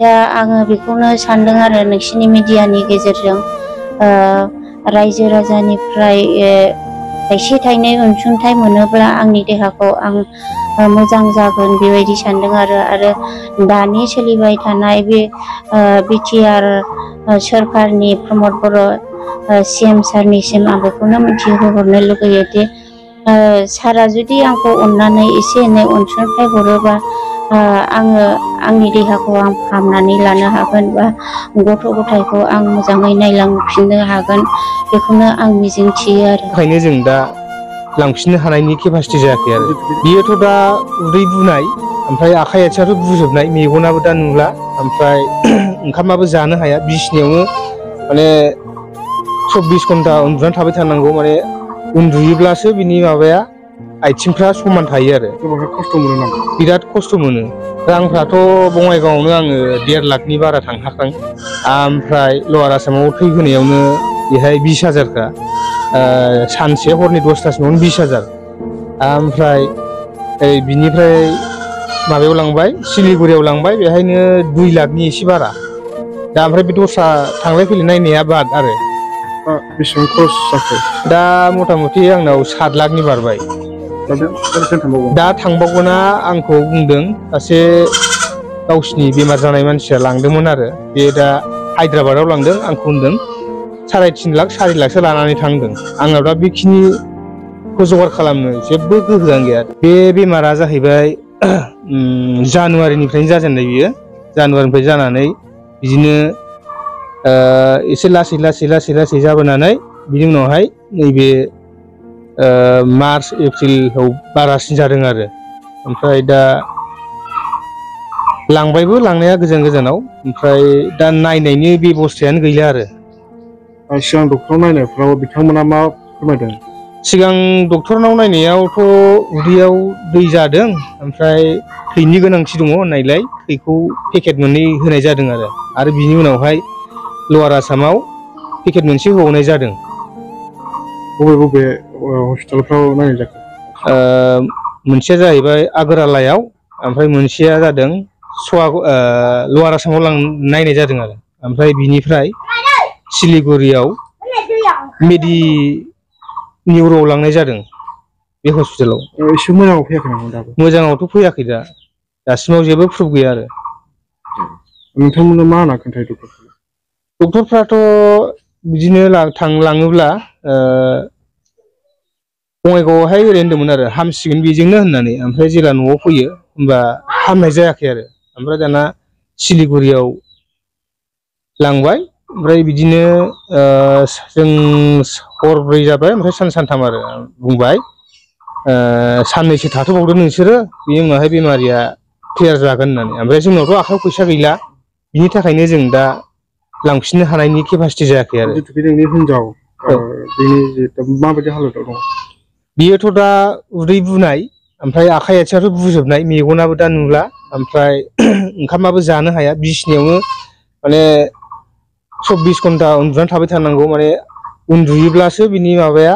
दा आङो बेखौनो सानदों आरो नोंसिनि मिडियानि गेजेरजों रायजो राजानिफ्राय थाइसे थाइनै अनसुंथाइ मोनोब्ला आंनि देहाखौ आं मोजां जागोन बेबायदि सानदों आरो दानि सोलिबाय थानाय बे बिटिआर सरकारनि प्रमद बर' CM सारनिसिम आं बेखौनो मिथिहोहरनो लुगैयो दि सारा जुदि आंखौ अननानै एसे एनै अनसुंथाइ हरोबा आङो आंनि देहाखौ आं फाहामनानै लानो हागोन बा गथ' गथायखौ आं मोजाङै नायलांफिननो हागोन बेखौनो आं मिजिंथियो आरो। ओंखायनो जों दा लांफिननो हानायनि केपासिटि जायाखै आरो। बियोथ' दा उदै बुनाय ओमफ्राय आखाइ आथिङाथ' बुजोबनाय मेगनाबो दा नुला ओमफ्राय ओंखामाबो जानो हाया बिसिनायावनो माने 24 घन्टा उन्दुनानै थाबाय थानांगौ माने उन्दुयोब्लासो बिनि माबाया आथिंफ्रा समान थायो आरो। खस्थ' मोनो नामा? बिराद खस्थ' मोनो। रांफ्राथ' बङाइगावआवनो आङो 1.5 लाखनि बारा थांखादों ओमफ्राय लवार आसामाव थै होनायावनो बेहाय 20,000खा सानसे हरनि 10थासिमावनो 20,000 ओमफ्राय बिनिफ्राय माबायाव लांबाय सिलिगुरियाव लांबाय बेहायनो 2 लाखनि एसे बारा दा ओमफ्राय बे दस्रा थांलाय फैलाय नायनाया बाद आरो बेसेबां खरस जाखो? दा मथा मथि आंनाव 7 लाखनि बारबाय। दा थांबावगोना आंखौ बुंदों सासे गावसिनि बेमार जानाय मानसिया लांदोंमोन आरो बे दा हायद्राबादाव लांदों आंखौ होनदों 3.5 लाख 4 लाखसो लानानै थांदों। आंनाव दा बेखिनिखौ जगार खालामनो जेबो गोहोआनो गैया। बे बेमारा जाहैबाय जानुवारिनिफ्रायनो जाजेननाय बियो जानुवारिनिफ्राय जानानै बिदिनो एसे लासै जाबोनानै बिनि उनावहाय नैबे मार्च एप्रिलाव बारासिन जादों आरो ओमफ्राय दा लांबायबो लांनाया गोजान गोजानाव ओमफ्राय दा नायनायनि बेबस्थायानो गैला आरो। सिगां डक्टराव नायनायफ्राव बिथांमोना मा फोरमायदों? सिगां डक्टरनाव नायनायावथ' उदैयाव दै जादों ओमफ्राय थैनि गोनांथि दङ होननायलाय थैखौ पेकेट 2 होनाय जादों आरो बिनि उनावहाय लवार आसामाव पेकेट 1 होबावनाय जादों। बबे हस्पिटालफ्राव नायनाय जाखो? मोनसेया जाहैबाय आगोरालायाव ओमफ्राय मोनसेया जादों लवार आसामाव नायनाय जादों आरो ओमफ्राय बिनिफ्राय सिलिगुरियाव निउर'आव लांनाय जादों बे हस्पिटालाव। एसे मोजाङाव फैयाखै नामा दाबो? मोजाङावथ' फैयाखै दासिमाव जेबो प्रुफ गैया आरो। नोंथांमोननो मा होनना खोन्थायो डक्टरफ्राथ' बिदिनो लाङोब्ला बङाइगावआवहाय ओरै होनदोंमोन आरो हामसिगोन बेजोंनो होननानै ओमफ्राय जेब्ला न'आव फैयो होमबा हामनाय जायाखै आरो ओमफ्राय दाना सिलिगुरियाव लांबाय ओमफ्राय बिदिनो जों हरब्रै जाबाय ओमफ्राय सानथाम आरो बुंबाय साननैसो थाथ'बावदो नोंसोरो बेनि उनावहाय बेमारिया क्लियार जागोन होननानै ओमफ्राय जोंनावथ' आखाइयाव फैसा गैला बिनि थाखायनो जों दा लांफिननो हानायनि केपासिटि जायाखै आरो। जितु नोंनि हिनजाव बेनि माबायदि हालोदाव दं? बियोथ' दा उदै बुनाय ओमफ्राय आखाइ आथिङाथ' बुजोबनाय मेगनाबो दा नुला ओमफ्राय ओंखामाबो जानो हाया बिसिनायावनो माने 24 घन्टा उन्दुनानै थाबाय थानांगौ माने उन्दुयोब्लासो बिनि माबाया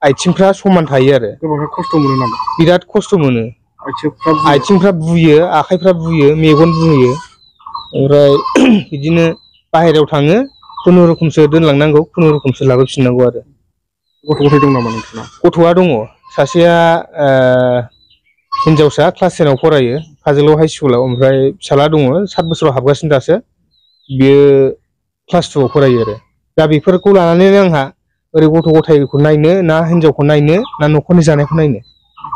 आथिंफ्रा समान थायो आरो। गोबां खस्थ' मोनो नामा? बिराद खस्थ' मोनो। आथिंफ्रा बुयो आखाइफ्रा बुयो मेगन बुयो ओमफ्राय बिदिनो बाहेरायाव थाङो खुनुरुखुमसो दोनलांनांगौ खुनुरुखुमसो लाबोफिननांगौ आरो। गथ' गथाय दं नामा नोंथांनाव? गथ'आ दङ सासेया हिनजावसा क्लास 10 आव फरायो काजोलगाव हाइ स्कुलाव ओमफ्राय फिसाला दङ 7 बोसोराव हाबगासिनो दासो बियो क्लास 2 आव फरायो आरो। दा बेफोरखौ लानानैनो आंहा ओरै गथ' गथायखौ नायनो ना हिनजावखौ नायनो ना न'खरनि जानायखौ नायनो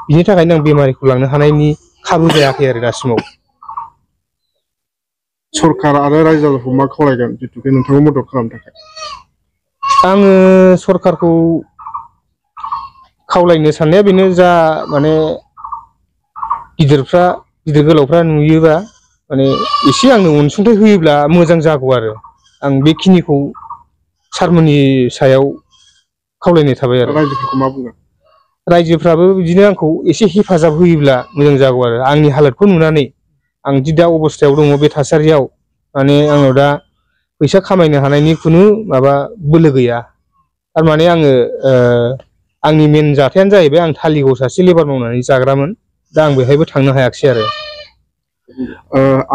बिनि थाखायनो आं बेमारिखौ लांनो हानायनि खाबु जायाखै आरो दासिमाव। सरकार आरो रायजो राजाखौ मा खावलायगोन जितु नोंथांखौ मदद खालामनो थाखाय? आङो सरकारखौ खावलायनो साननाया बेनो जा माने गिदिर गोलावफ्रा नुयोबा माने एसे आंनो अनसुंथाइ होयोब्ला मोजां जागौ आरो आं बेखिनिखौ सारमोननि सायाव खावलायनाय थाबाय आरो। रायजोफोरखौ मा बुंगोन? रायजोफ्राबो बिदिनो आंखौ एसे हेफाजाब होयोब्ला मोजां जागौ आरो आंनि हालोदखौ नुनानै आं दि दा अबस्थायाव दङ बे थासारियाव माने आंनाव दा फैसा खामायनो हानायनि खुनु माबा बोलो गैया थारमाने आङो आंनि मेन जाथायानो जाहैबाय आं धालिगावआव सासे लेबार मावनानै जाग्रामोन दा आं बेहायबो थांनो हायाखिसै आरो।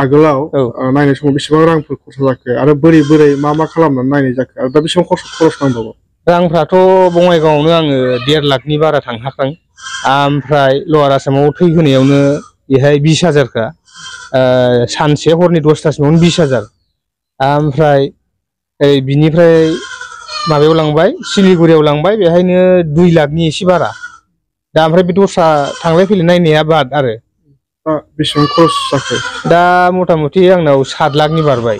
आगोलाव औ नायनाय समाव बेसेबां रांफोर खरसा जाखो आरो बोरै मा खालामनानै नायनाय जाखो आरो दा बेसेबां खरस नांबावगौ? रांफ्राथ' बङाइगावआवनो आङो 1.5 लाखनि बारा थांहांदों। ओमफ्राय लवार आसामाव थै होनायावनो बेहाय 20,000खा सानसे हरनि 10थासिमावनो 20,000। ओमफ्राय बिनिफ्राय माबायाव लांबाय सिलिगुरियाव लांबाय बेहायनो 2 लाखनि एसे बारा। दा ओमफ्राय बे दस्रा थांलाय फैलाय नायनाया बाद आरो बेसेबां खरस जाखो? दा मथा मथि आंनाव 7 लाखनि बारबाय।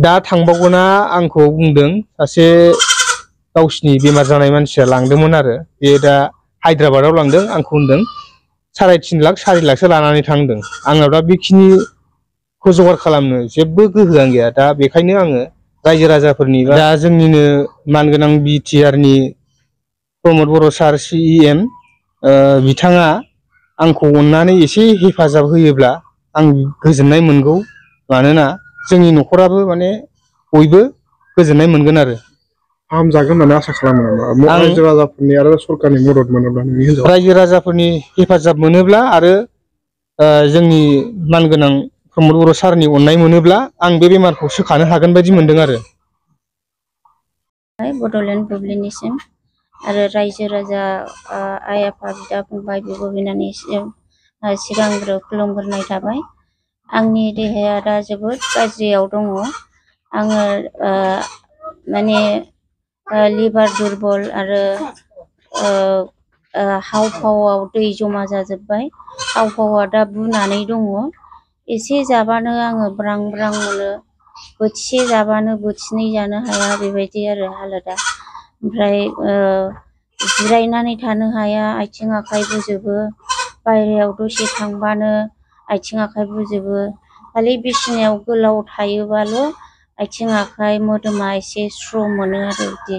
दा थांबावगोना आंखौ बुंदों सासे गावसिनि बेमार जानाय मानसिया लांदोंमोन आरो बे दा हायद्राबादाव लांदों आंखौ होनदों 3.5 लाख 4 लाखसो लानानै थांदों। आंनाव दा बेखिनिखौ जगार खालामनो जेबो गोहोआनो गैया। दा बेखायनो आङो रायजो राजाफोरनि दा जोंनिनो मानगोनां बिटिआरनि प्रमद बर' सार CEM बिथाङा आंखौ अननानै एसे हेफाजाब होयोब्ला आं गोजोननाय मोनगौ। मानोना जोंनि न'खराबो माने बयबो गोजोननाय मोनगोन आरो फाहामजागोन होननानै आसा खालामो नामा रायजो राजाफोरनि आरो सरकारनि मदद मोनोब्ला? रायजो राजाफोरनि हेफाजाब मोनोब्ला आरो जोंनि मानगोनां प्रमद बर' सारनि अननाय मोनोब्ला आं बे बेमारखौ सोखानो हागोन बायदि मोनदों आरो बड'लेण्ड बुब्लिनिसिम आरो रायजो राजा आइ आफा बिदा फंबाय बिब' बिनानावनिसिम सिगांग्रो खुलुमग्रोनाय थाबाय। आंनि देहाया दा जोबोद गाज्रियाव दङ। आङो माने लिभार दुरबल आरो हावभावआव दै जमा जाजोब्बाय। हावभावआ दा बुनानै दङ। एसे जाबानो आङो ब्रां ब्रां मोनो। बोथिसे जाबानो बोथिनै जानो हाया बेबायदि आरो हालोदा। ओमफ्राय जिरायनानै थानो हाया, आथिं आखाइ बोजोबो। बायहेरायाव दसे थांबानो आथिं आखाइ बोजोबो। खालि बिसिनायाव गोलाव थायोबाल' आथिं आखाइ मोदोमा एसे स्र' मोनो आरो बिदि।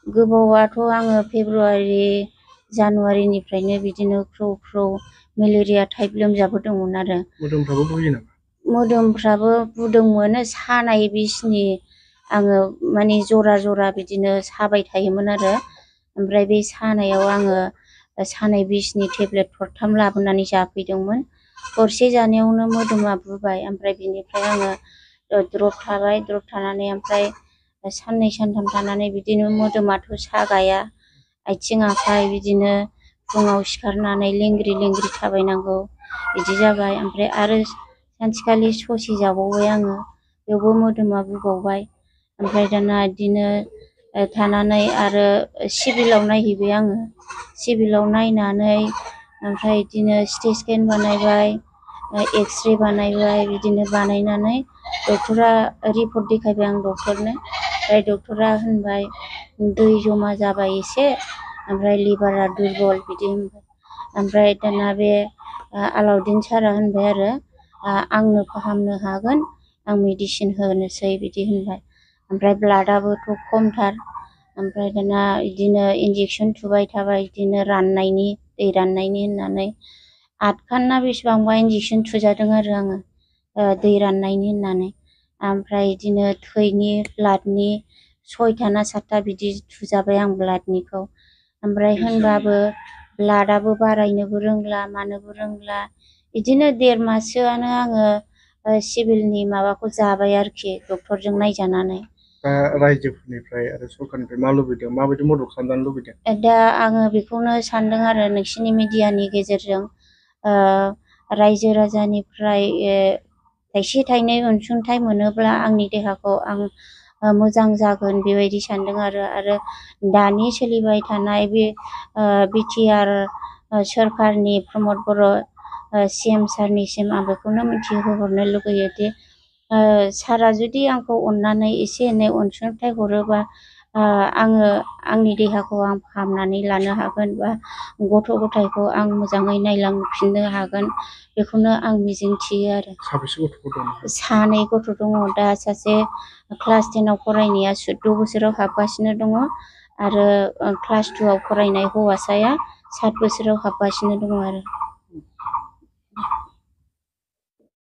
गोबावाथ' आङो फेब्रुवारि जानुवारिनिफ्रायनो बिदिनो ख्रौ मेलेरिया टाइप लोमजाबोदोंमोन आरो मोदोमफ्राबो बुयो नामा? मोदोमफ्राबो बुदोंमोन। सानाय बिसनि आङो माने जरा बिदिनो साबाय थायोमोन आरो ओमफ्राय बे सानायाव आङो सानाय बिसनि टेब्लेट 4 लाबोनानै जाफैदोंमोन। गरसे जानायावनो मोदोमा बुबाय। ओमफ्राय बिनिफ्राय आङो द्रप थाबाय। द्रप थानानै ओमफ्राय साननै सानथाम थानानै बिदिनो मोदोमाथ' सागाया, आथिं आखाइ बिदिनो फुङाव सिखारनानै लेंग्रि थाबायनांगौ बिदि जाबाय। ओमफ्राय आरो सानसेखालि ससे जाबावबाय आङो, बेयावबो मोदोमा बुबावबाय। ओमफ्राय दाना बिदिनो थानानै आरो सिभिलाव नायहैबाय आङो। सिभिलाव नायनानै ओमफ्राय बिदिनो सिटि स्केन बानायबाय, एक्सरे बानायबाय। बिदिनो बानायनानै डक्टरा रिपर्ट देखायबाय आं डक्टरनो। ओमफ्राय डक्टरा होनबाय दै जमा जाबाय एसे, ओमफ्राय लिभारा दुरबल बिदि होनबाय। ओमफ्राय दाना बे आलाउद्दिन सारा होनबाय आरो आंनो फाहामनो हागोन, आं मेडिसिन होनोसै बिदि होनबाय। ओमफ्राय ब्लाडआबोथ' खमथार। ओमफ्राय दाना बिदिनो इन्जेक्सन थुबाय थाबाय बिदिनो राननायनि, दै राननायनि होननानै 8 खान ना बेसेबांबा इन्जेक्सन थुजादों आरो आङो दै राननायनि होननानै। ओमफ्राय बिदिनो थैनि ब्लाडनि 6था ना 7था बिदि थुजाबाय आं ब्लाडनिखौ। ओमफ्राय होनबाबो ब्लाडआबो बारायनोबो रोंला मानोबो रोंला। बिदिनो 1.5 माससोआनो आङो सिभिलनि माबाखौ जाबाय आरोखि डक्टरजों नायजानानै। दा रायजोफोरनिफ्राय आरो सरकारनिफ्राय मा लुबैदों, माबायदि मदद खालामजानो लुबैदों? दा आङो बेखौनो सानदों आरो नोंसिनि मिडियानि गेजेरजों रायजो राजानिफ्राय थाइसे थाइनै अनसुंथाइ मोनोब्ला आंनि देहाखौ आं मोजां जागोन बेबायदि सानदों आरो दानि सोलिबाय थानाय बे बिटिआर सरकारनि प्रमद बर' CM सारनिसिम आं बेखौनो मिथिहोहरनो लुगैयो दि सारा जुदि आंखौ अननानै एसे एनै अनसुंथाइ हरोबा आङो आंनि देहाखौ आं फाहामनानै लानो हागोन, बा गथ' गथायखौ आं मोजाङै नायलांफिननो हागोन, बेखौनो आं मिजिंथियो आरो। साबेसे गथ'फोर दं? 2 गथ' दङ। दा सासे क्लास 10आव फरायनाया 14 बोसोराव हाबगासिनो दङ आरो क्लास 2आव फरायनाय हौवासाया 7 बोसोराव हाबगासिनो दङ आरो।